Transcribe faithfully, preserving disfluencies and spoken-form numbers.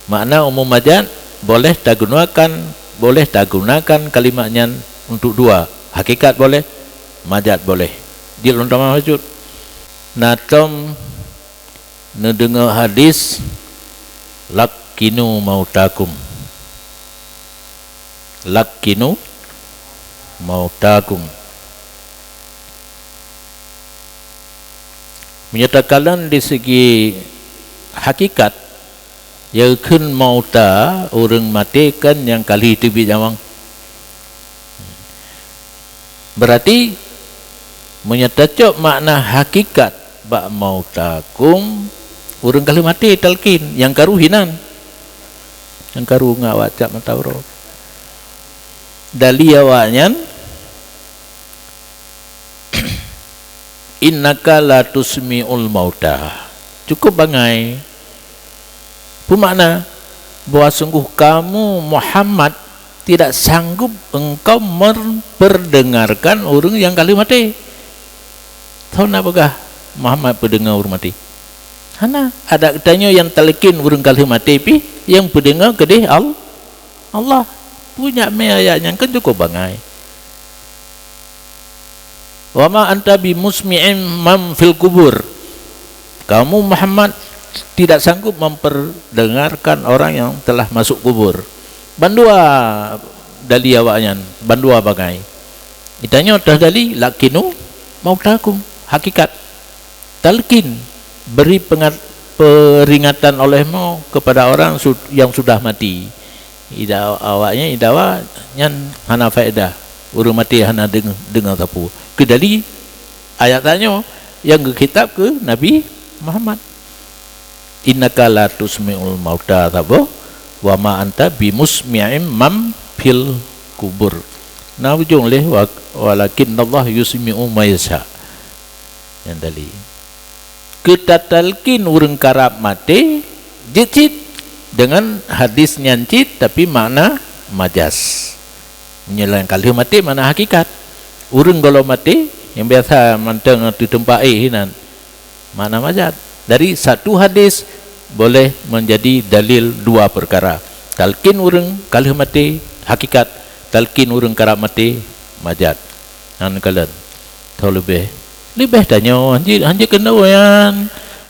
Makna umum majaz, boleh tagunakan, boleh tagunakan kalimat nyan untuk dua. Hakikat boleh, majaz boleh. Jeuet lôn tamah bacut. Na tom neudeungoe hadis, "Lakkinu mautakum." Lakkinu mautakum. Meunyoe takalon di segi hakikat, ya kheun mauta, ureuëng maté kan nyang ka lheueh teubiet nyawöng. Berarti, meunyoe tacok makna hakikat bak mautakum, ureuëng ka lheueh maté talkin, nyang karu hinan. Nyang karu ngon awak cap mata uroe. Dali awaknyan, "Innaka la tusmi'ul mauta." Cukup bangai. Peue makna? Bahwa sungguh kamu, Muhammad, tidak sanggup engkau memperdengarkan ureuëng nyang ka lheueh maté. Soe na peugah Muhammad peudeungoe ureuëng maté? Hana. Adak geutanyoe nyang talkin ureuëng ka lheueh maté pih, nyang peudeungoe keudeh Al-, Allah. Peue nyak mé ayat nyan kan cukup bangai. "Wa ma anta bimusmi'in man fil kubur." Kamu, Muhammad, tidak sanggup memperdengarkan orang yang telah masuk kubur. Bandua dali awaknyan, bandua bangai. Geutanyoe toh dali, "Lakkinu mautakum", hakikat. Talkin, beri pengat-, peringatan olehmu kepada orang su-, yang sudah mati. Ida-, awaknyan idawa nyan hana faedah. Ureuëng maté hana deungoe, deungoe sapeue. Keudali ayat tanyoe nyang geukhitab keu Nabi Muhammad. "Innaka la tusmi'ul mauta", saboh, "Wa ma anta bimusmi'in man fil kubur." Na ujong leh, "Wa, walakinnallaha yusmi'u man yasha." Nyang tali. Keu tatalkin ureuëng karab maté, jeuet cit deungon hadis nyan cit, tapi makna majaz. Meunyoe nyang ka lheueh maté makna hakikat. Ureuëng gohlom maté, nyang biasa mantong teuteumpat éh hinan, makna majaz. Dari satu hadis boleh menjadi dalil dua perkara. Talkin ureuëng ka lheueh maté, hakikat. Talkin ureuëng karab maté, majaz. Nyan kalon. Tho leubeh. Leubeh tanyoe, hanjeuet, hanjeuet keunoe nyan.